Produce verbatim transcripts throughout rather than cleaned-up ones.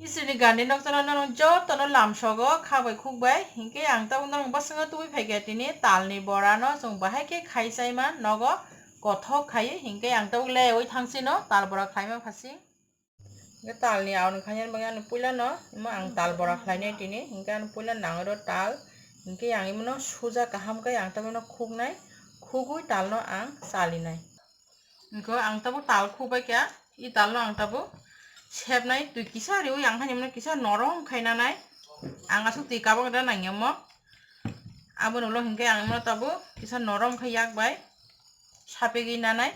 Bisini gani nokjana norok jotono lamsogo khabai khukbai, hinkhe ang tabuk norok bwskango tubui phaikha tini talni borano chwng bahai khe khaichaima nogo kothok khaiwi, hinkhe ang tabuk lewi thangsino tal bora khlaima phasing. Hinkhe talni aoni khainani bagwi ani puilano imo ang tal bora khlainai tini, hinkhe ani puilano nangwi rw tal, hinkhe ang imono suja kaham khe ang tabukno khuknai, khugwi talno ang chalinai. Hinkhe ang tabuk tal khukbai kha, i talno ang tabuk sepnai, twi kisa riwi ang haino kisa norom khai nanai. Ang aswk twi kabang da nangya omo. Aboni ulo hinkhe ang imo tabuk kisa norom khai yak bai sapigwi nanai.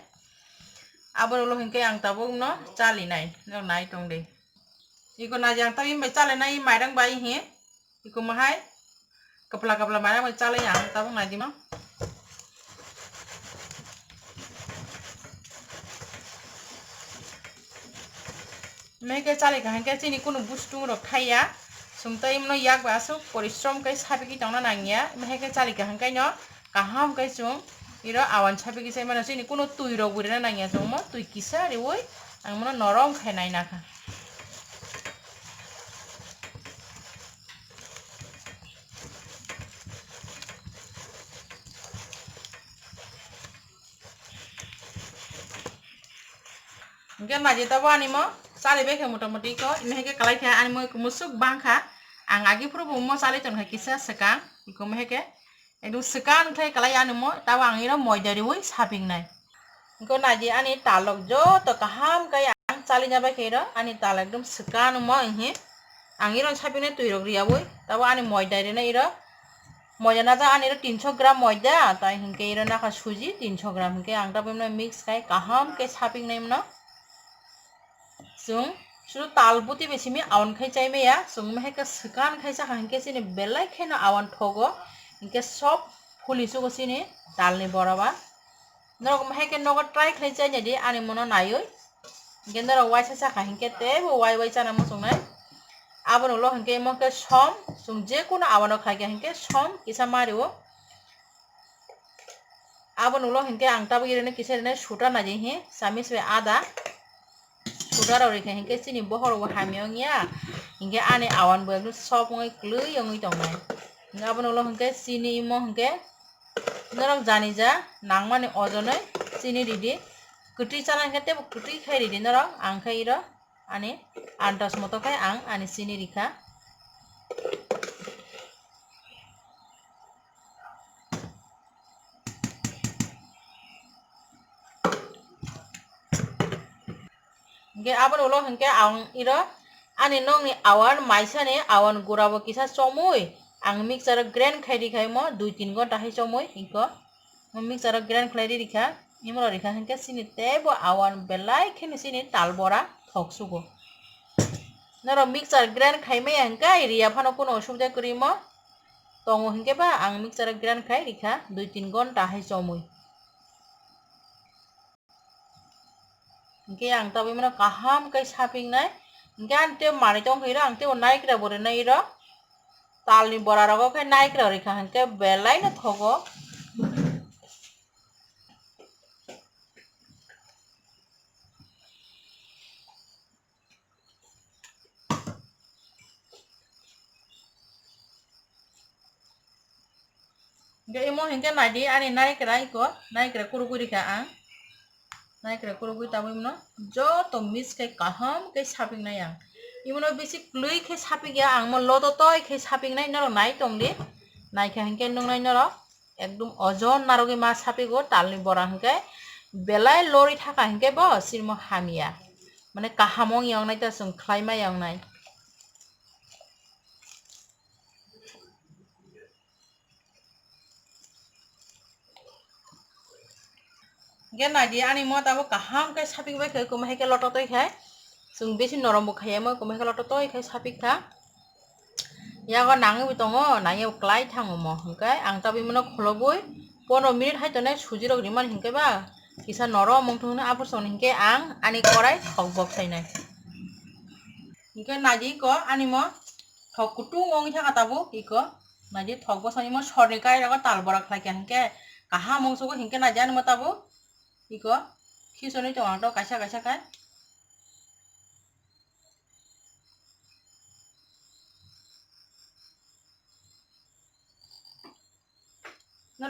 Aboni ulo hinkhe ang tabuk no chalinai, no nai tong di. Iko naji ang tabuk bai chalinai mairang bai hi. Iko mahai kapla kapla mairang bai chalai ang tabuk naidi ma. Meke chali kaham khe chini kunu bustung rok thaiya. Chwng tei mano yak ba aswk porishrom khe sapigwi tongna nangya. Meke chali kaham khe no kaham khe chwng iro awan sapigwi sai mano, chini kunu twi rok bo rina nangya chwng mo twi kisa riwi ang mano norom khai nai nakha. Hinkhe naidi tabuk ani mo chali bai khe motamoti ko, imo hai khe kalai khe ani mo musuk bang kha. Ang agi phuru bo mo chali tong kha kisa swkang, iko mo hai khe ekdom swkang khlai kalai ani mo, tabuk ang iro moida riwi sapingnai. Iko naidi ani talok joto kaham khe ang chali nya bai khe iro ani tal ekdom swkang mo, hinkhe ang iro sapingnai twi rok riyawi, tabuk ani moida rina iro. Moida najak ani ro tinso gram moida, tai hinkhe iro nakha suji tinso gram, hinkhe ang tabuk mano mix khai kaham khe sapingnai mano. Chwng sudu tal buti bai simi awan khai chai maya, chwng mo hai khe swkang khai sakha hinkhe chini belai kheno awan thogo, hinkhe sob phuli sugo chini talni bora ba. Norok mo hai khe nogo try khlai chai naidi ani mono naiwi. Hinkhe norok waisa sakha hinkhe teibo wai wai chana muchungnai. Aboni ulo hinkhe imo khe som, chwng je kunu abano khlai kha hinkhe som kisa ma rio. Aboni ulo hinkhe ang tabuk irini kisa irini suta naidi hi, samich bai ada. Suta rok rikha hinkhe chini bohor bo hamya wngya, hinkhe ani awan bo ekdom soft wngwi kwlwi wngwi tongnai. Hinkhe aboni ulo hinkhe chini imo hinkhe norok janija nangmani ojonoi chini ridi. Kwtwi chana hinkhe teibo kwtwi khai ridi norok, ang khe iro ani andas moto khe ang ani chini rikha. Hinkhe aboni ulo hinkhe ang iro ani nokni awan maisani awan gura bo kisa chomwi ang mixture o grind khai rikha imo dui tin ghonta hai chomwi iko. Mixture o grind khlai ri rikha, imoro rikha hinkhe chini teibo awan belai kheno chini tal bora thok sugo. Norok mixture grind khai maya hinkhe riya phano kunu osubida kwrwi mo tongo hinkhe ba ang mixture o grind khai rikha dui tin ghonta hai chomwi. Hinkhe ang tabuk mano kaham khe sapingnai. Hinkhe ang tei manwi tong khe iro, ang tei naikra bo rinai iro. Talni bora rogo khe naikra rikha hinkhe belai no thogo. Hinkhe imo hinkhe naidi ani naikra iko, naikra kurugwi rikha ang. Naikra kurugwi tabuk imono joto mix khe kaham khe sapingnai ang. Imono bisi kwlwi khe sapikya ang, mo lototoi khe sapingnai, norok nai tongdi. Naikha hinkhe nuknai norok. Ekdom ojon narwgwi ma sapigo talni bora hinkhe belai lori thaka hinkhe bo sirmo hamya. Mane kaham wng ya wngnai ta chwng khlai ma ya wngnai. Hinkhe naidi ani mo tabuk kaham khe sapik bai khe kwmai hai khe lototoi khai. Chwng bisi norom bo khaiya mo kwmai hai khe lototoi khai sapik kha. Yago nangwi bo tongo, nangya bo klai thango mo. Hinkhe ang tabuk imono kholobwi pondro minute hai tongnai suji rok rimani hinkhe ba kisa norom wng thung hino, aphuru songni hinkhe ang ani korai thok bok sainai. Hinkhe naidi iko ani mo thok kutung wngwi thaka tabuk iko. Naidi thok bosani mo sorni kai rogo tal bora khlai kha hinkhe kaham wng sugo hinkhe naidi ani mo tabuk iko khisonwi tongo ang tabuk kaisa kaisa khai.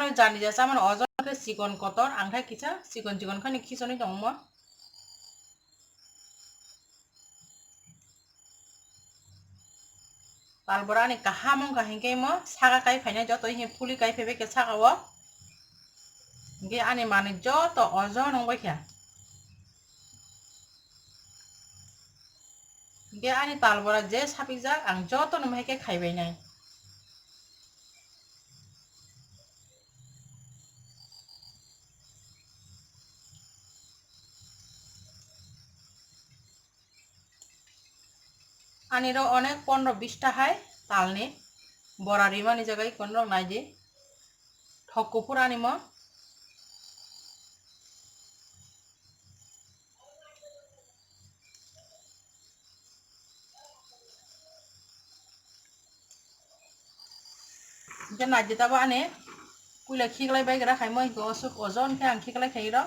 Jani ja chamani ojon khe chikon kotor, ang khe kisa chikon chikon khe khichonwi tongmo. Tal bora ani kaham wngkha hinkhe imo saka kai phainai joto hi phuli kai phaibai khe saka o. Hinkhe ani manwi joto ojon wngbai kha. Hinkhe ani tal bora je sapikjak ang jotono bahai khe khaibai nai. Ani ro onek pondro bis ta hai talni bora rimani jagai kono rok naidi. Thok kuphur ani mo. Hinkhe naidi tabo ani puila khiklai bai gra khaimo, hinkhe osuk ojon khe ang khiklai khai rw.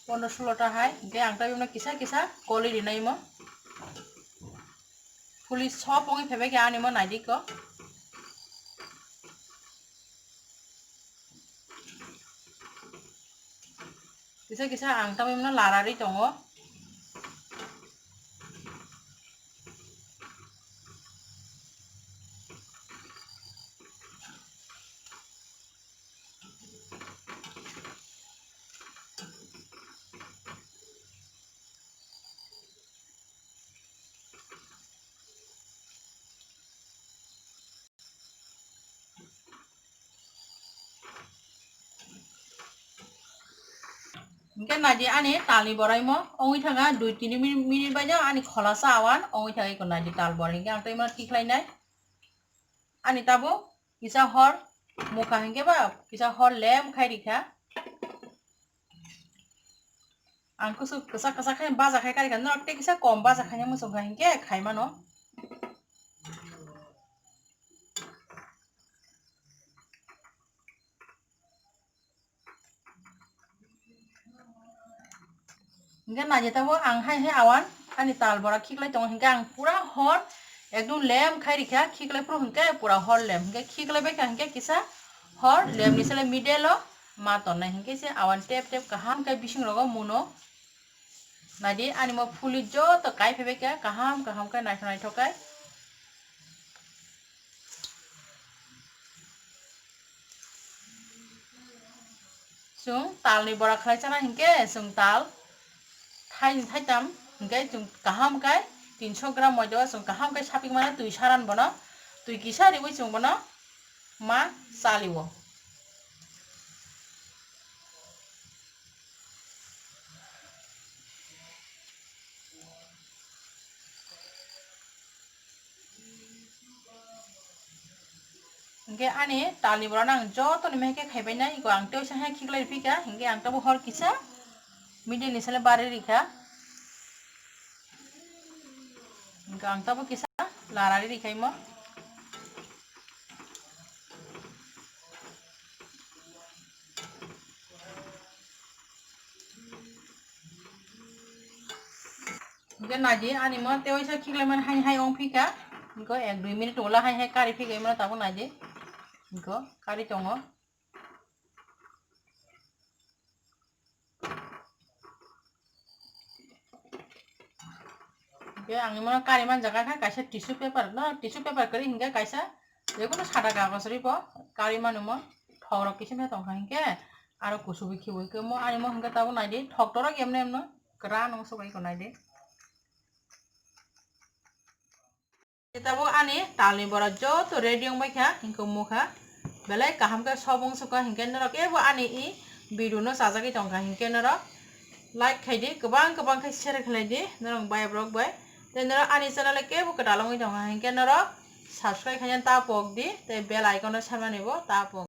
Pondro sulo ta hai, hinkhe ang tei bino kisa kisa koli rinai mo. Police sop wngwi phaibai khe ani mo naidi ko. Kisa kisa ang tamo imo larari tongo. Hinkhe naidi ani talni borai mo ongwi thangkha dui tini minute, minute bai no ani khola sa awan ongwi thangkha iko naidi tal borai hinkhe ang tei mano tikhlai nai. Ani tabuk kisa hor mukha hinkhe ba kisa hor lem khai rikha. Ang kusuk kwchak kwchak khe baja khai karikha, norok tei kisa kom baja khaina muchungkha hinkhe khaimano. Hinkhe naidi tabuk ang hai hai awan ani tal bora khiklai tongo, hinkhe ang pura hor ekdom lem khai rikha, khiklai phuru hinkhe pura hor lem, hinkhe khiklai baikha hinkhe kisa hor lem ni sale middle o ma tonnai, hinkhe se awan tep tep kaham khe bising rogo muno. Naidi ani mo phuli joto kai phaibai khe kaham kaham khe naithok naithok khe. Chwng talni bora khlai chana hinkhe chwng tal thaini thaitam hinkhe chwng kaham khe tinso gram moido chwng kaham khe sapik mano twi saran bono twi kisa riwi chwng bono ma chalio. Hinkhe ani talni borano ang jotoni mehke khaibai nai, iko ang tei oisa hai khiklai phika, hinkhe ang tabuk hor kisa middle ni sale bari rikha, hinkhe ang tabuk kisa larari rikhaimo. Hinkhe naidi ani mo tei waisa khiklaimani hai hai wng phika. Hinkhe ek dui minute ulo hai hai kari phika, imo tabuk naidi. Hinkhe kari tongo. Hinkhe ang imo kari manjak kha kaisa tissue paper no, tissue paper kwrwi hinkhe kaisa jekono sada kagos ribo kari mano mo thok rok kisim khe tongkha hinkhe aro kusubi khiui khe mo ani mo hinkhe tabuk naidi thok torok emno emno kwran wng subai kho naidi. Tabuk ani talni bora joto ready wng bai kha, hinkhe mokha belai kaham khe sobung sukha, hinkhe norok ebo ani i video no chajagwi tongkha, hinkhe norok like khaidi, kwbang kwbang khe share khlaidi norok bai borok bai. Tei norok ani channel o kebo kwtal wngwi tongkha, hinkhe norok subscribe khaina ta pok di, tei bell icon no samani bo ta pok.